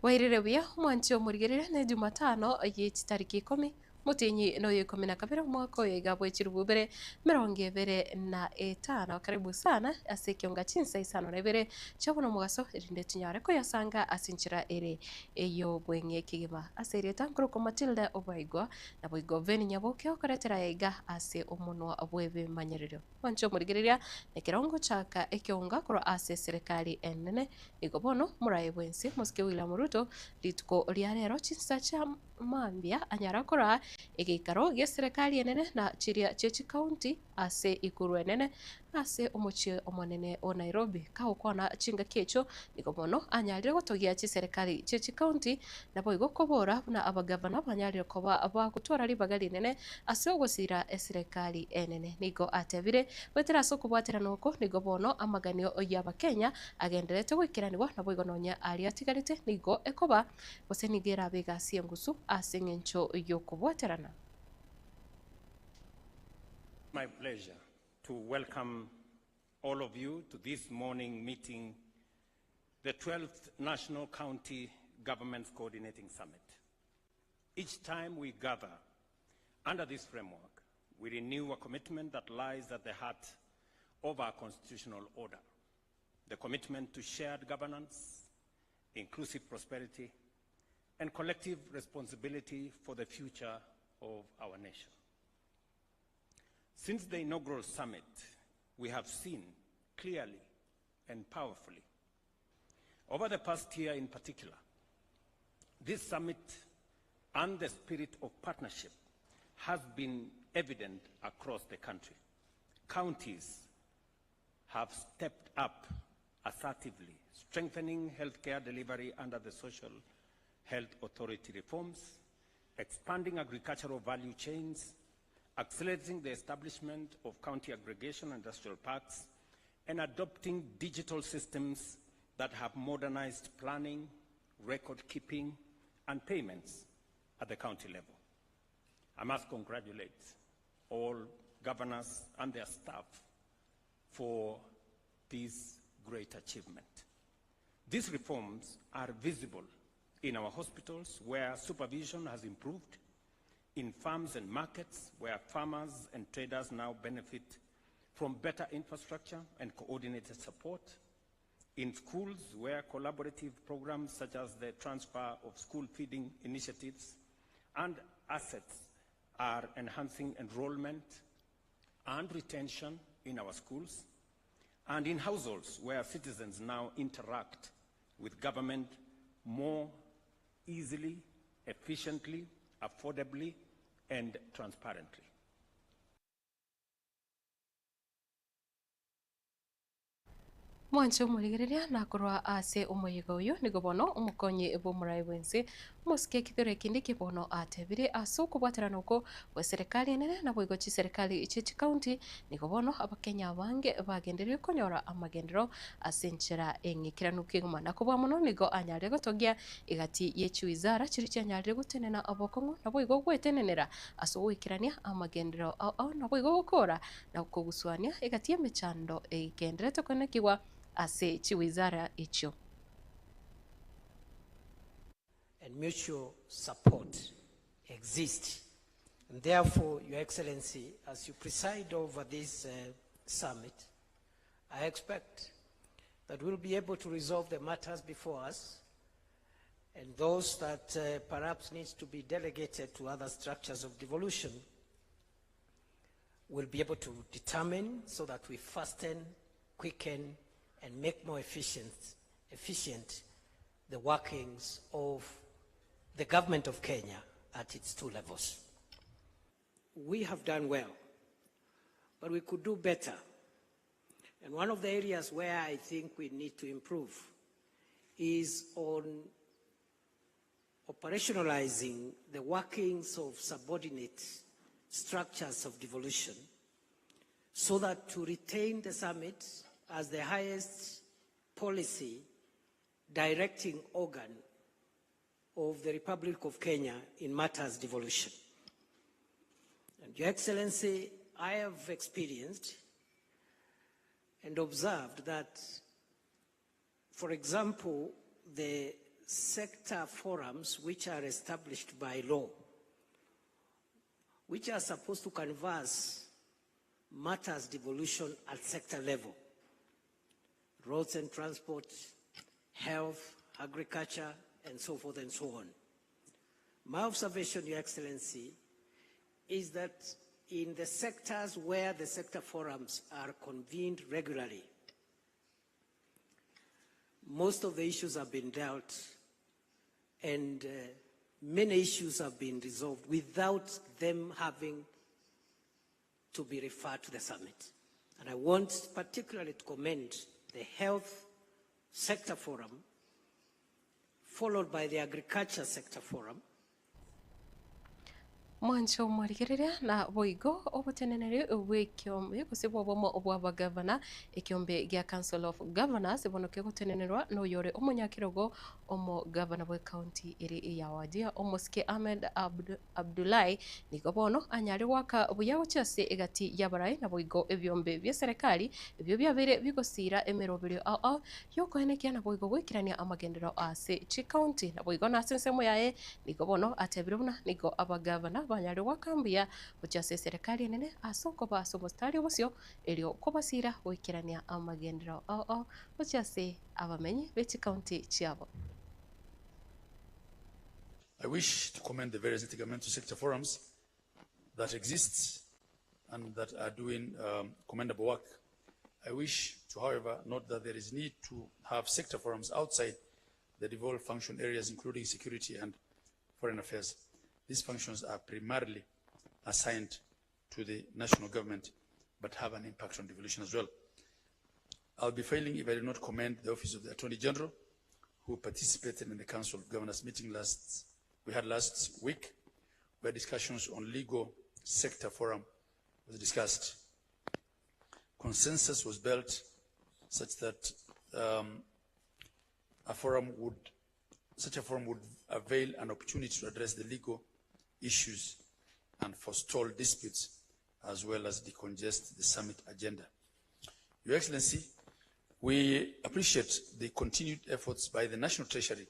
Bwairire buya omwanchi omorigereria ne Jumatano ye chitariki ikomi, omotienyi noyo ikomi na kabere omwaka oyo iga bwe chilifu ibere emerongo ebere na etano. Karibu sana ase ekionga chinsa isano na ibere chia bono omogaso erinde tinyare koyasanga ase enchera ere ey'obweng'e kegima. Ase erieta nkorokwa Matilda Obaigwa, naboigo Veni Nyaboke okoretera aya iga ase omonwa bw'ebimanyererio. Mwanche omorigereria nekero ngochaka ekeonga korwa ase eserekari enene. Nigo bono morae bwensi mosike William Ruto rituko ria rero chinsa chia mambia anyara koraa egeikaro gi'eserekari enene na chiria chie chikaunti ase ikuru enene ase omochie omonene o Nairobi. Kagokwana chingaki echio nigo bono anyarire gotogia chiserekari chie chikaunti naboigo kobora buna abagavana banyarire koba bagotwara ribaga rinene ase ogosira eserekari enene. Nigo atebire, Goetera ase okobwaterana oko nigo bono amaganio y'Abakenya agendererete goikeranigwa, naboigo nonya aria atigarete nigo ekoba, gose nigo erabe egasi y'engusu ase engencho y'okobwaterana. My pleasure to welcome all of you to this morning meeting, the 12th National County Governments Coordinating Summit. Each time we gather under this framework, we renew a commitment that lies at the heart of our constitutional order, the commitment to shared governance, inclusive prosperity, and collective responsibility for the future of our nation. Since the inaugural summit, we have seen clearly and powerfully, over the past year in particular, this summit and the spirit of partnership has been evident across the country. Counties have stepped up assertively, strengthening healthcare delivery under the Social Health Authority reforms, expanding agricultural value chains, accelerating the establishment of county aggregation and industrial parks, and adopting digital systems that have modernized planning, record keeping, and payments at the county level. I must congratulate all governors and their staff for this great achievement. These reforms are visible in our hospitals where supervision has improved, in farms and markets where farmers and traders now benefit from better infrastructure and coordinated support, in schools where collaborative programs such as the transfer of school feeding initiatives and assets are enhancing enrollment and retention in our schools, and in households where citizens now interact with government more easily, efficiently, affordably, and transparently. Mwanche omorigereria na korwa ase omoyega oyo nigo bono omokonyi bw'omorai bw'ense omosike Kithure Kindiki bono atebire ase okobwaterana oko gweserekari enene naboigo chiserekari chie chikaunti nigo bono abakenya abange bagenderire konyora amagenderero ase enchera eng'ikeranu kegima na kobua mono nigo anyarire gotogia egati ye chiwizara chiria chianyarire gotenena obokong'u naboigo gwetenenera ase ogoikerania amagenderero ao ao naboigo gokora na kogusuania egati y'emechando egendererete koenekigwa ase chiwizara echio. and mutual support exist. And therefore, Your Excellency, as you preside over this uh, summit, I expect that we'll be able to resolve the matters before us and those that uh, perhaps needs to be delegated to other structures of devolution will be able to determine so that we fasten, quicken, and make more efficient, efficient the workings of the government of Kenya at its two levels. We have done well, but we could do better. And one of the areas where I think we need to improve is on operationalizing the workings of subordinate structures of devolution so that to retain the summit as the highest policy directing organ of the Republic of Kenya in matters devolution. And Your Excellency, I have experienced and observed that, for example, the, sector forums which are established by law, which are supposed to canvass matters devolution at sector level, roads and transport, health, agriculture, and so forth and so on. My observation, Your Excellency, is that in the sectors where the sector forums are convened regularly, most of the issues have been dealt and many issues have been resolved without them having to be referred to the summit. And I want particularly to commend the Health Sector Forum, followed by the Agriculture Sector Forum. Mwanche omorigereria na boigo oboteneneri bw'ekiombe gose bw'obomo bw'abagavana, ekiombe gia Council of Governors bono kegotenenerwa noyore omonyakerogo omogavana bw'ecounty ere ya Wajir omosike Ahmed Abdullahi nigo bono anyare goaka buya gochia ase egati y'abarai naboigo ebiombe bi'eserekari ebio biabeire bigosiira emeroberio ao ao y'okoenekia naboigo goikerania amagenderero ase chicounty naboigo nase ensemo yaye nigo bono atebire buna nigo abagavana banyare goaka mbuya gochia ase eserekari enene ase okoba ase omositari obosio erio kobasiira goikerania amagenderero ao ao gochia ase abamenyi be chicounty chiabo. I wish to commend the various intergovernmental sector forums that exist and that are doing commendable work. I wish to, however, note that there is need to have sector forums outside the devolved function areas, including security and foreign affairs. These functions are primarily assigned to the national government, but have an impact on devolution as well. I'll be failing if I do not commend the Office of the Attorney General, who participated in the Council of Governors meeting we had last week, where discussions on legal sector forum was discussed. Consensus was built such that such a forum would avail an opportunity to address the legal issues and forestall disputes, as well as decongest the summit agenda. Your Excellency, we appreciate the continued efforts by the National Treasury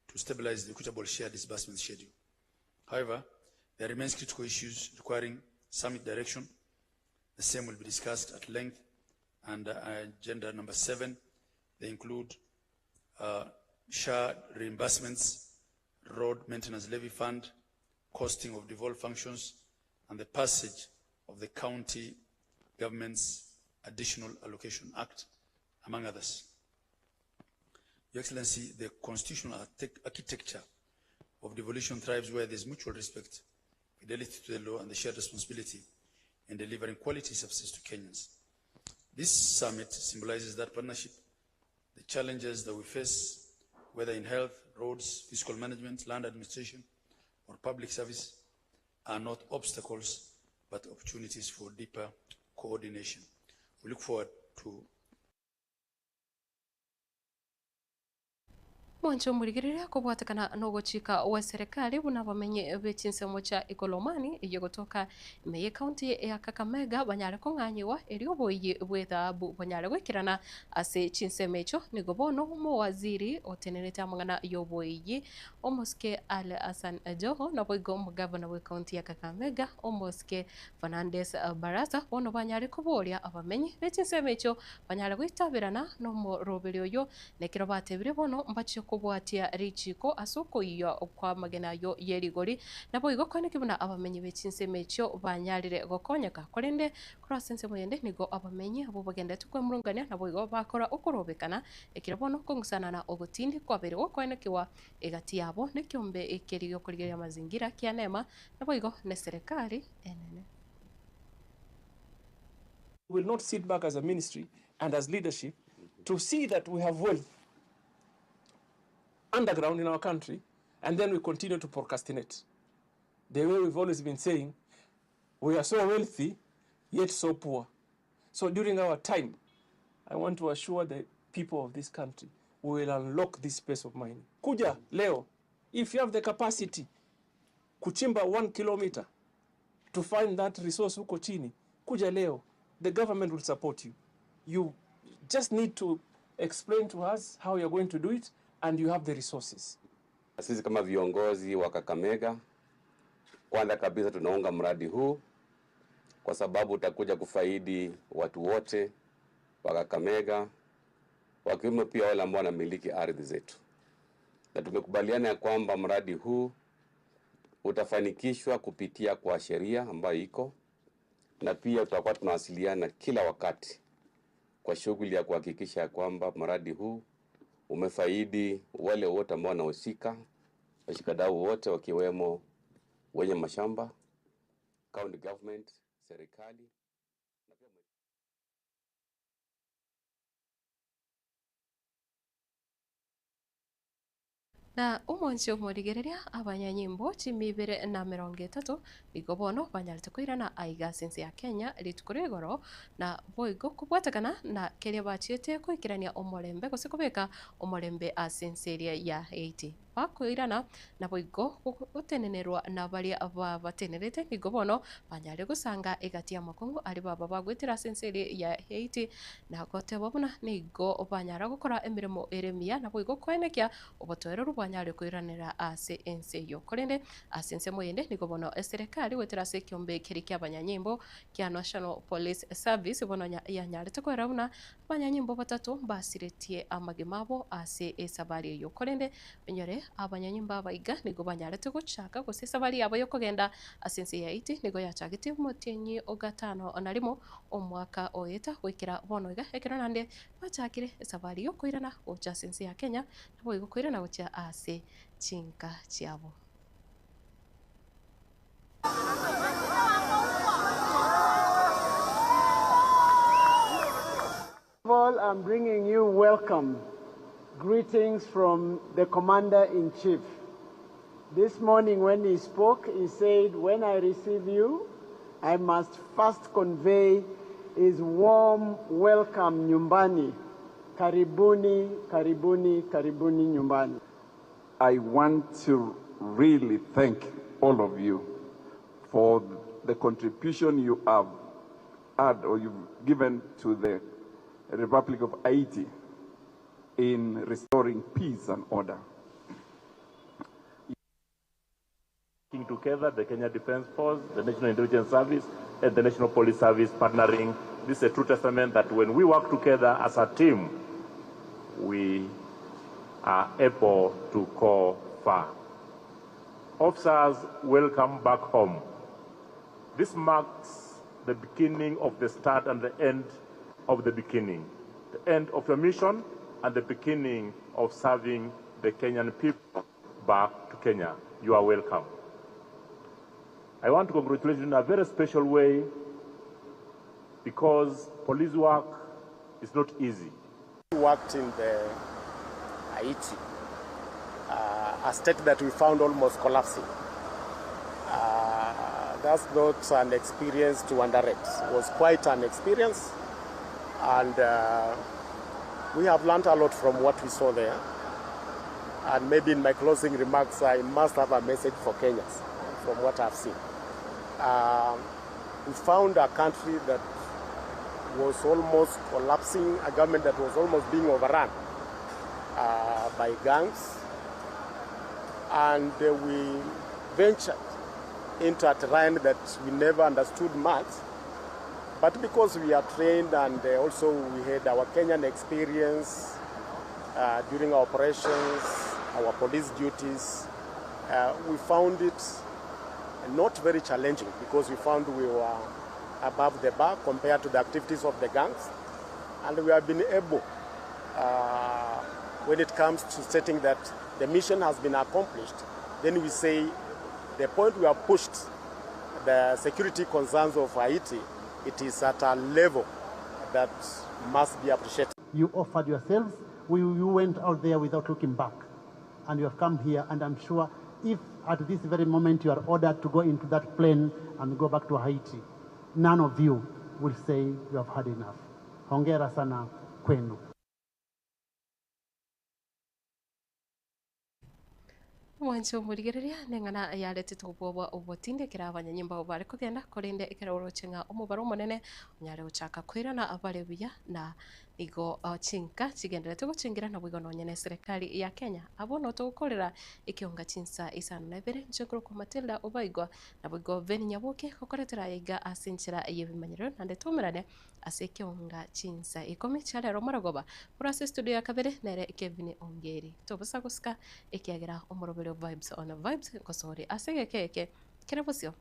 to stabilize the equitable share disbursement schedule. However, there remains critical issues requiring summit direction. The same will be discussed at length under agenda number 7. They include share reimbursements, road maintenance levy fund, costing of devolved functions, and the passage of the County Government's Additional Allocation Act, among others. Your Excellency, the constitutional architecture of devolution thrives where there is mutual respect, fidelity to the law, and the shared responsibility in delivering quality services to Kenyans. This summit symbolizes that partnership. The challenges that we face, whether in health, roads, fiscal management, land administration, or public service, are not obstacles, but opportunities for deeper coordination. We look forward to Mwanche omorigereria kobwatekana nogochika gwa serikali buna abamenyi be chinsemo chia Ikolomani eyio gotoka ime ye county ya Kakamega banyare kong'anyiwa erio oboiyi bwa ethahabu bonyare goikerana ase chinsemo echio nigo bono omowaziri otenerete amang'ana ya oboiyi omosike Ali Hassan Joho naboigo omogavana bwa ecounty ya Kakamega omosike Fernandes Barasa bono banyare koboria abamenyi be chinsemo echio banyare goitaberana na omoroberi oyo nekero batebire bono mbachie kobwatia richiko ase okoiywa kwa amagena ayo ye rigori naboigo koeneki buna abamenyi be chinsemo echio banyarire gokonyeka korende korwa ase ensemo yende nigo abamenyi abo bagendete kwemurungania naboigo bakora okorobekana ekero bono kong'usana na ogotindi kwabere gokoenekiwa egati yabo nekiombe ekeri giokorigereria mazingira kia NEMA naboigo ne serikali enene. We will not sit back as a ministry and as leadership to see that we have wealth underground in our country, and then we continue to procrastinate. The way we've always been saying, we are so wealthy, yet so poor. So during our time, I want to assure the people of this country, we will unlock this space of mining. Kuja leo, if you have the capacity kuchimba 1 kilometer to find that resource huko chini, kuja leo, the government will support you. You just need to explain to us how you're going to do it, and you have the resources. Sisi kama viongozi wa Kakamega, kwanza kabisa tunaunga mradi huu kwa sababu utakuja kufaidi watu wote wa Kakamega, wakiwemo pia wale ambao wanamiliki ardhi zetu, na tumekubaliana ya kwamba mradi huu utafanikishwa kupitia kwa sheria ambayo iko, na pia tutakuwa tunawasiliana kila wakati kwa shughuli ya kuhakikisha ya kwamba mradi huu umefaidi wale wote ambao wanahusika, washikadau wote wakiwemo wenye mashamba, county government, serikali. Na omonche omorigereria abanyanyimbo chimi ibere na emerongo etato nigo bono banyarete koirana aiga ase ense ya Kenya rituko ria igoro na boigo kobwatekana na keria bachiete koikerania omorembe gose kobeka omorembe ase ense eria ya Haiti. Bakoirana naboigo gotenenerwa na baria babatenerete nigo bono banyare gosanga egati y'amakongo aria baba bagwetera ase ense eria ya Haiti na goteba buna nigo banyara gokora emeremo ere emiya naboigo koenekia obotoereru bwanyare koiranera ase ense eyio. Korende ase ensemo eyende nigo bono eserekari goetera ase ekiombe keria ki'abanyanyimbo kia National Police Service bono yanyarete koera buna abanyanyimbo batato mbasiretie amagima abo ase esabari eyio. Korende Onyore abanyanyimba aba iga nigo banyarete gochaka gose esabari yabo y'okogenda ase ense ya Haiti nigo yachagete omotienyi o gatano na rimo omwaka oeta goikera bono iga ekero naende bachakire esabari y'okoirana gocha ase ense ya Kenya naboigo koirana gochia ase chinka chiabo. First of all, I'm bringing you welcome greetings from the Commander-in-Chief. This morning when he spoke, he said, when I receive you, I must first convey his warm welcome nyumbani. Karibuni, karibuni, karibuni nyumbani. I want to really thank all of you for the contribution you have had or you've given to the Republic of Haiti in restoring peace and order. Working together, the Kenya Defence Force, the National Intelligence Service, and the National Police Service partnering. This is a true testament that when we work together as a team, we are able to go far. Officers, welcome back home. This marks the beginning of the start and the end of the beginning, the end of your mission and the beginning of serving the Kenyan people back to Kenya. You are welcome. I want to congratulate you in a very special way because police work is not easy. We worked in the Haiti, a state that we found almost collapsing. That's not an experience to underrate. It was quite an experience, and we have learned a lot from what we saw there. And maybe in my closing remarks, I must have a message for Kenyans from what I've seen. We found a country that was almost collapsing, a government that was almost being overrun by gangs. And we ventured into a terrain that we never understood much. But because we are trained and also we had our Kenyan experience during our operations, our police duties, we found it not very challenging because we found we were above the bar compared to the activities of the gangs. And we have been able, when it comes to stating that the mission has been accomplished, then we say the point we have pushed the security concerns of Haiti, it is at a level that must be appreciated. You offered yourselves, you went out there without looking back, and you have come here, and I'm sure if at this very moment you are ordered to go into that plane and go back to Haiti, none of you will say you have had enough. Hongera sana kwenu. Omwancho omorigereria neng'ana yaretete obwoba obotinde ekero abanyanyimbo abo bare kogenda korende ekero oroche ng'a omobaro omonene onyare gochaka koirana abare buya na Nigo chinka chigendererete gochengera naboigo nonye neserekari ya Kenya. Abwo noo togokorera ekeonga chinsa isano na ibere inche nkorokwa Matilda Obaigwa naboigo Ben Nyaboke gokoretera aya iga ase enchera y'ebimanyerero naende toumerane ase ekeonga chinsa ikomi chia rero morogoba korwa ase estudio ya kabere nere Kevin Ongeri. Tobosa gosika ekiagera omoroberi o Vibes on Vibes ngosore ase egeka eke kere bosio.